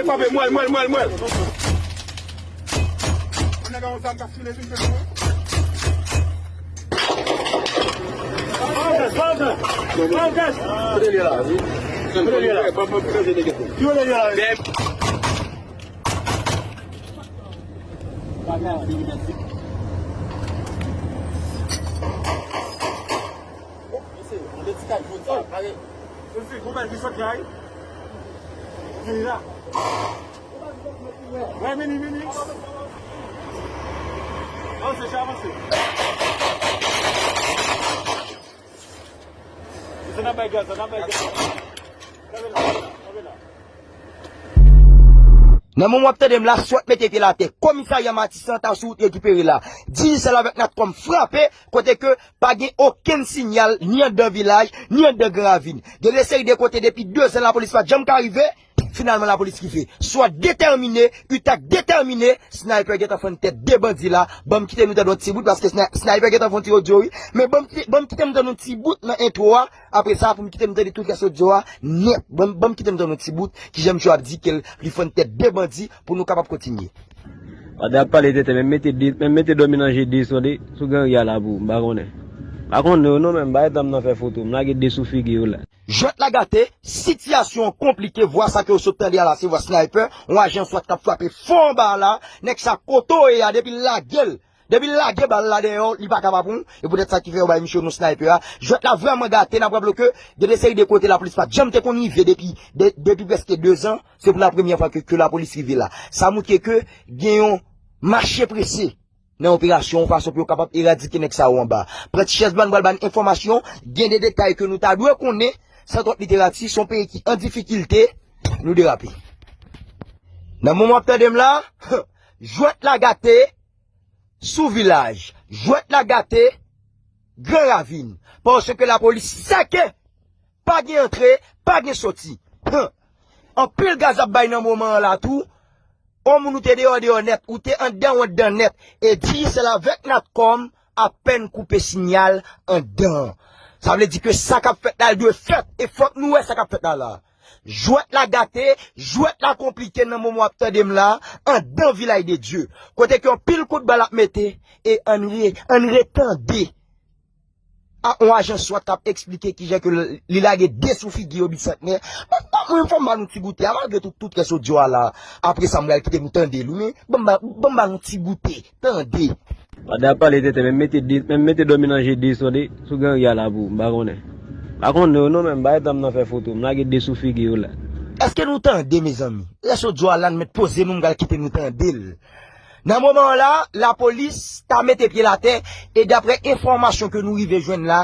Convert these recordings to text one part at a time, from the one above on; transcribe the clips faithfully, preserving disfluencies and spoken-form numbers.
Frape, mwèl, mwèl, mwèl, mwèl. Nèg a yon zam k ap file vin fè nou. Kote li ye la? Kote li ye la? Kote li ye la? Wè, vini, vini. Avanse, chè, avanse. Se nan bay gaz, nan bay gaz. Kanpe la, kanpe la. Nan moman w ap tande m la, swat mete pye l atè. Komisarya Matisan ta sou wout rekipere la. Digicel avèk Natcom frape, kote ke pa gen okenn sinyal, ni anndan vilaj, ni anndan Gran Ravin. Gen de seri de kote depi de zan lapolis pa t janm ka rive, finalman lapolis rive. Swat detèmine, UTAC detèmine, Sniper gentan fann tèt de bandi la. Ban m kite nou tande yon ti bout, paske Sni-, Sniper gentan fè yon ti odyo, wi. Men ban m kite, ban m kite nou tande yon ti bout nan entwo a. Apre sa, pou m kite nou tande tout rès odyo a nèt. Ban m, ban m kite nou tande yon ti bout, kijan misye ap di ke l, li fann tèt de bandi pou nou kapab kontinye. Pandan y ap pale tenten, men mete de, men mete dòmi nan je de sou de, sou Gran Ri a la pou ou, m pa konnen. M pa konnen yo non, men m pa gen tan m nan fè foto, m lage de sou figi yo la. Jwèt la gate, sitiyasyon an konplike, vwa sa ke w sot tande a la, se vwa Sniper, yon ajan swat k ap frape fò anba a la, nèg sa kote w ye a, depi l lage l, depi l lage bal la dèyè w, li pa ka pa pran w, e poutèt sa ki fè yo bay misye non Sniper a. Jwèt la vrèman gate, n ap raple w ke gen de seri de kote lapolis pa t janm te konn rive depi, de, depi prèske de zan, se pou la premyè fwa ke, ke lapolis rive la. Sa montre ke gen yon mache prese nan operasyon, yon fason pou yo kapab eradike nèg sa yo anba. Pran ti chèz blan, n pral ba n enfòmasyon, gen de detay ke nou ta dwe konnen, san twòp literati, se yon peyi ki an difikilte, nou derape. Nan moman w ap tande m la, jwèt la gate sou vilaj, jwèt la gate Gran Ravin, paske lapolis sèke, pa gen antre, pa gen soti. Huh. Anpil gaz ap bay nan moman an la tou. On moun ou te deyò, deyò nèt, ou te anndan, ou anndan nèt. E Digicel avèk Natcom apèn koupe sinyal anndan an. Sa vle di ke sa k ap fèt la, l dwe fèt. E fòk nou wè sa k ap fèt la la. Jwèt la gate, jwèt la konplike nan moman w ap tande m la, anndan Vilaj de Dye. Kote ke anpil kout bal ap mete, e ann re-, ann retande. A, yon ajan swat k ap eksplike kijan ke l, li lage de sou figi yo Bisantnè. Ban, ban mwen fò m ba nou ti goute a, malgre tout, tout rès odyo a la. Apre sa, m pral kite nou tande l, wi, men ban m ba, ban m ba nou ti goute, tande. Pandan y ap pale tenten, men mete de, men mete dòmi nan je de sou de, sou Gran Ri a la pou ou, m pa konnen. M pa konnen yo non, men m pa gen tan m nan fè foto, m lage de sou figi yo la. Èske nou tande, mezanmi? Rès odyo a la, n mèt poze nou, m pral kite nou tande l. Nan moman an la, lapolis ta mete pye l atè, e daprè enfòmasyon ke nou rive jwenn la,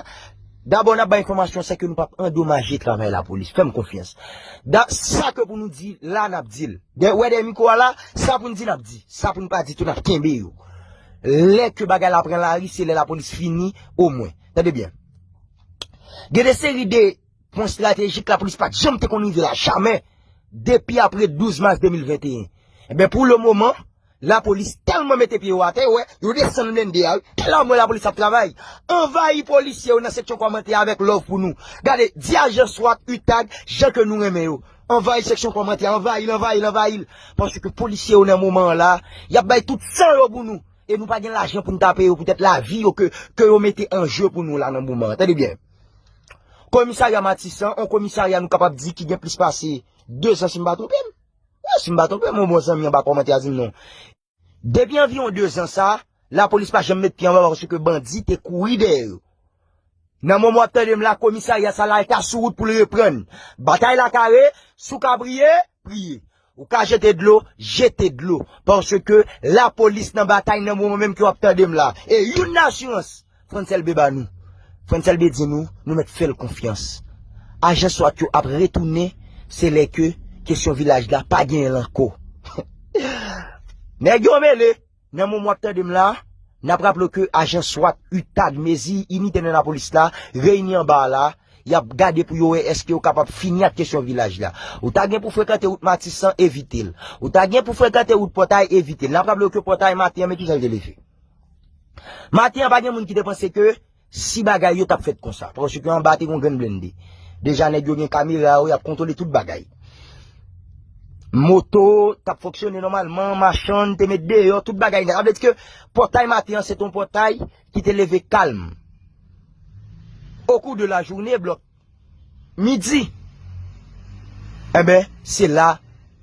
dabò n ap bay enfòmasyon, sèke nou p ap andomaje travay lapolis. Fè m konfyans. Da, sa ke pou nou di la, n ap di l. Dè, wè dèyè mikwo a la, sa pou n di, n ap di. Sa pou n pa di tou, n ap kenbe yo. Lè ke bagay la pran lari, se lè lapolis fini, omwen. Tande byen. Gen de seri de pwen estratejik lapolis pa t janm te konn rive la, jamè, depi apre douz mas de mil venteyen. Enben, pou le moman, lapolis tèlman mete pye yo atè, yo wè, yo desann blende a, wi. E la, mwen, lapolis ap travay. Anvayi polisye yo nan seksyon kòmantè avèk love pou nou. Gade, di ajan swat, UTAG, jan ke nou renmen yo. Anvayi seksyon kòmantè, anvayi l, anvayi l, anvayi l. Paske polisye yo nan moman an la, y ap bay tout san yo pou nou. E nou pa gen lajan pou n ta peye yo poutèt lavi yo ke, ke yo mete an je pou nou la nan moman an. Tande byen. Komisarya Matisan, yon komisarya nou kapab di ki gen plis pase de zan si m pa twonpe m. Wi, si m pa twonpe m, yon bon zanmi anba kòmantè a di m non. Depi anviwon de zan sa, lapolis pa janm met pye anba paske bandi te kouri dèyè yo. Nan moman w ap tande m la, komisarya sa la, l ta sou wout pou l reprann. Batay la kare, si w ka priye, priye. Ou ka jete dlo, jete dlo. Paske lapolis nan batay nan moman menm ke w ap tande m la. E youn nan asirans, Frantz Elbé ba nou. Frantz Elbé di nou, nou mèt fè l konfyans. Ajan swat yo ap retounen, se lè ke kesyon vilaj la pa genyen l ankò. Nèg yo mele. Nan moman w ap tande m la, n ap raple w ke ajan swat, UTAG, mezi, inite nan lapolis la, reyini anba a la, y ap gade pou yo wè èske yo kapab fini ak kesyon vilaj la. Ou ta gen pou frekante wout Matisan, evite l. Ou ta gen pou frekante wout Pòtay, evite l. N ap raple w ke Pòtay maten an, men kijan l te leve. Maten an, pa gen moun ki te panse ke si bagay yo t ap fèt konsa, paske anba te gen yon grenn blende. Deja nèg yo gen kamera yo, y ap kontwole tout bagay. Moto t ap fonksyone nòmalman, machann te met deyò, tout bagay nèt. Sa vle di ke pòtay maten an se te yon pòtay ki te leve kalm. Au cours de la journée, blòk midi, enben, se la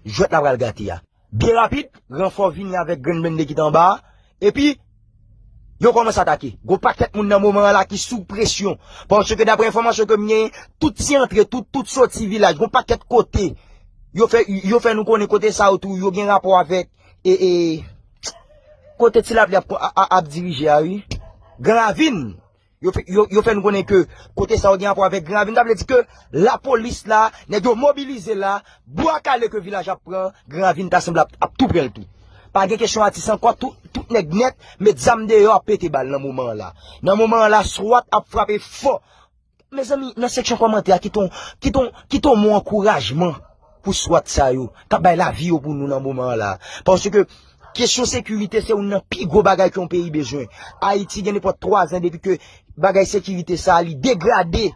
jwèt la pral gate a. Byen rapid, ranfò vini avèk grenn blende ki te anba a. Epi, yo kòmanse atake. Gon pakèt moun nan moman an la ki sou presyon. Paske daprè enfòmasyon ke m genyen, tout ti antre, tout, tout soti vilaj, gon pakèt kote. Yo fè, yo fè nou konnen kote sa yo tou, yo gen rapò avèk, e, e, kote Ti Lapli ap, ap, ap dirije a, wi. Gran Ravin. Yo fè, yo, yo fè nou konnen ke kote sa yo gen rapò avèk Gran Ravin, sa vle di ke lapolis la, nèg yo mobilize la, bwa kale ke vilaj ap pran, Gran Ravin ta sanble ap, ap tou pran l tou. Pa gen kesyon atis ankò, tout, tout nèg nèt, met zam deyò, ap pete bal nan moman an la. Nan moman an la, swat ap frape fò. Mezanmi, nan seksyon kòmantè a, kite yon, kite yon, kite yon mo ankourajman pou swat sa yo k ap bay lavi yo pou nou nan moman an la. Paske kesyon sekirite se youn nan pi gwo bagay ke yon peyi bezwen. Ayiti gen nenpòt twa zan depi ke bagay sekirite sa a li degrade.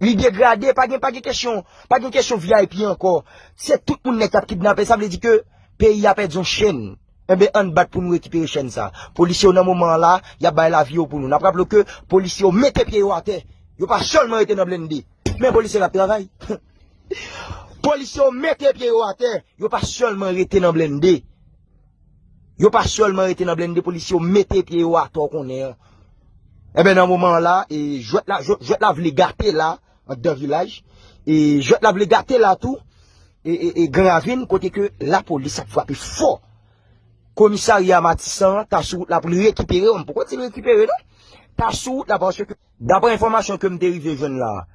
Li degrade, pa gen, pa gen kesyon, pa gen kesyon V I P ankò. Se tout moun nèt k ap kidnape, sa vle di ke peyi a pèdi yon chèn. Enben, ann bat pou nou rekipere chèn sa. Polisye yo nan moman an la, y ap bay lavi yo pou nou. N ap raple w ke polisye yo mete pye yo atè. Yo pa sèlman rete nan blende. Men polisye k ap travay. Polisye yo mete pye yo atè. Yo pa sèlman rete nan blende. Yo pa sèlman rete nan blende, polisye yo mete pye yo atè, w konnen an. Enben, nan moman an la, e, jwèt la, jwèt, jwèt la vle gate la, anndan vilaj. E, jwèt la vle gate la tou, e, e, e Gran Ravin, kote ke lapolis ap frape fò. Komisarya Matisan an ta sou wout la pou l rekipere, m poko di l rekipere, non. Ta sou wout la, paske, daprè enfòmasyon ke m te rive jwenn la,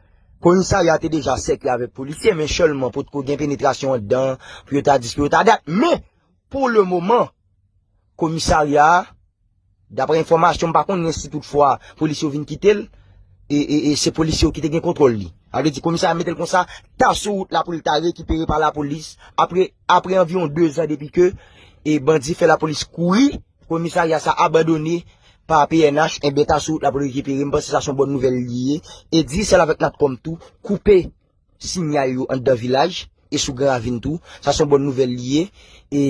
komisarya te deja sèkle avèk polisye, men sèlman potko gen penetrasyon anndan, pou yo ta dis, pou yo ta dat. Men, pou le moman, komisarya a, daprè enfòmasyon, m pa konnen si toutfwa polisye yo vin kite l, e, e, e se polisye yo ki te gen kontwòl li. Sa vle di komisarya mete l konsa, ta sou wout la pou l ta rekipere pa lapolis. Apre, apre anviwon de zan depi ke, e, bandi fè lapolis kouri, komisarya sa abandone pa P N H, enben ta sou wout la pou l rekipere. M panse sa se yon bòn nouvèl li ye. E Digicel avèk Natcom tou, koupe sinyal yo anndan vilaj e sou Gran Ravin tou. Sa se yon bòn nouvèl li ye. E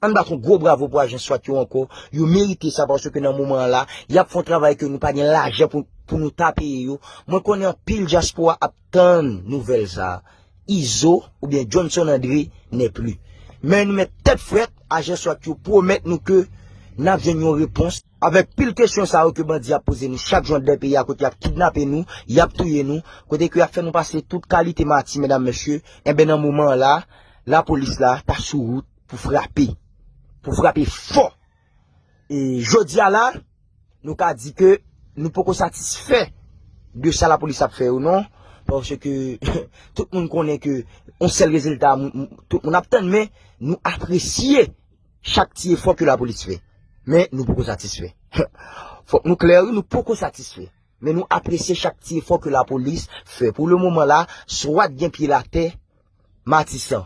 ann bat yon gwo bravo pou ajan swat yo ankò. Yo merite sa paske nan moman an la, y ap fè yon travay ke nou pa gen lajan pou, pou nou ta peye yo. Mwen konnen anpil dyaspora ap tann nouvèl sa a. Izo oubyen Johnson André n'est plus. Men nou met tèt frèt, ajan swat yo pwomèt nou ke n ap jwenn yon repons. Avèk pil kesyon sa yo ke bandi ap poze nou chak jou anndan peyi a, kote y ap kidnape nou, y ap touye nou, kote ke y ap fè nou pase tout kalite mati, medam, mesye, enben, nan moman an la, lapolis la ta sou wout pou frape, pou frape fò. E jodi a la, nou ka di ke nou poko satisfè de sa lapolis ap fè yo, non, paske tout moun konnen ke yon sèl rezilta, moun, moun, tout moun ap tann, men nou apresye chak ti efò ke lapolis fè. Men nou poko satisfè. Fòk nou klè, wi, nou poko satisfè. Men nou apresye chak ti efò ke lapolis fè. Pou le moman la, swat gen pye l atè Matisan.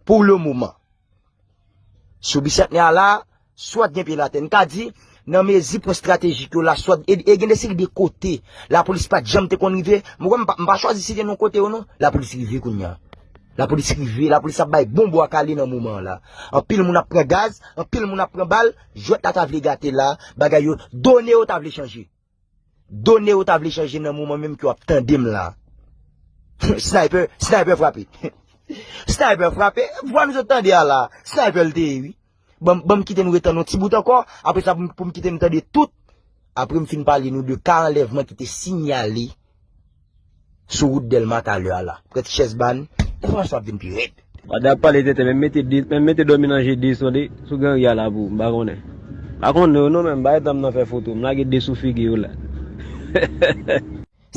Pou le moman. Sou Bisantnè a la, swat gen pye l atè. N ka di, nan mezi pwen estratejik yo la, swat, e, e gen de seri de kote lapolis pa t janm te konn rive. Mwen, m pa, m pa chwazi site non kote yo, non. Lapolis rive kounye a. Lapolis rive, lapolis ap bay bon bwa kale nan moman an la. Anpil moun ap pran gaz, anpil moun ap pran bal, jwèt la ta vle gate la, bagay yo, done yo ta vle chanje. Done yo ta vle chanje nan moman menm ke w ap tande m la. Sniper, sniper frape. Sniper frape, vwa nou sot tande a la, sniper l te ye, wi. Ban m, ban m kite nou retann yon ti bout ankò, apre sa pou m, pou m kite nou tande tout. Apre m fin pale nou de ka anlèvman ki te sinyale sou wout Dèlma talè a la. Pran ti chèz ba n, enfòmasyon ap vin pi rèd. Pandan ap pale tenten, men mete de, men mete dòmi nan je de sonde sou Gran Ri a la pou m pa konnen. Pa konnen yo non, men m pa gentan m nan fè foto, m lage de sou figi yo la.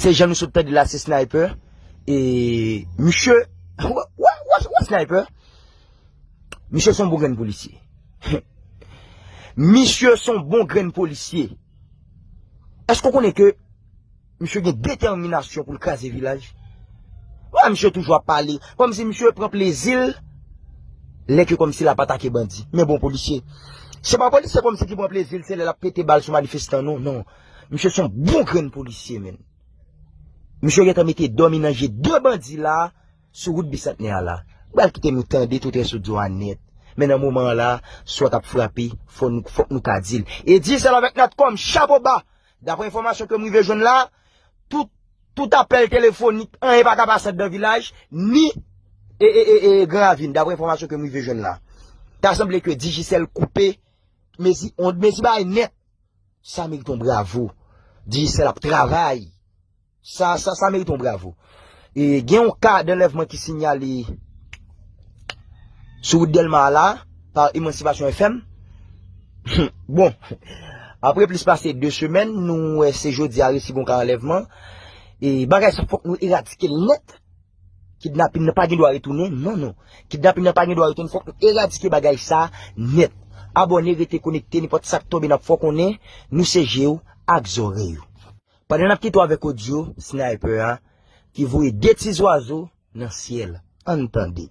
Se jan nou sot tande la, se Sniper. E misye, wè, wè, wè, wè Sniper. Misye se yon bon grenn polisye. Misye se yon bon grenn polisye. Èske w konnen ke misye gen detèminasyon pou l kraze vilaj? Wè, misye toujou ap pale. Kòmsi misye pran plezi l lè ke kòmsi l ap atake bandi. Men bon, polisye. Se pa polisye kòmsi ki pran plezi l, se lè l ap pete bal sou manifestan, non, non. Misye se yon bon grenn polisye, menn. Misye gentan mete dòmi nan je de bandi la, sou wout Bisantnè a la. Pral kite nou tande tout rezo a nèt. Men nan moman an la, swa t ap frape, fò nou, fòk nou ka di l. E Digicel avèk Natcom, chapo ba! Daprè enfòmasyon ke m rive jwenn la, tout, tout apèl telefonik, anyen pa ka pase anndan Vilaj, ni e, e, e, e Gran Ravin, daprè enfòmasyon ke m rive jwenn la. Ta sanble ke Digicel koupe, mezi, on, mezi bagay nèt. Sa merite yon bravo. Digicel ap travay. Sa, sa, sa merite yon bravo. E gen yon ka d'enlèvman ki sinyale sou wout Dèlma a la, pa Emancipation F M. Bon, apre plis pase de semèn, nou wè se jodi a resi gon ka anlèvman. E bagay sa fòk nou eradike l nèt. Kidnapin nan pa gen dwa retounen, non, non. Kidnapin nan pa gen dwa retounen, fòk nou eradike bagay sa nèt. Abòne, rete konekte, nenpòt sa k tonbe n ap fè w konnen, nou se je w ak zòrèy ou. Pandan n ap kite w avèk odyo Sniper a, ki voye de ti zwazo nan syèl. Ann tande.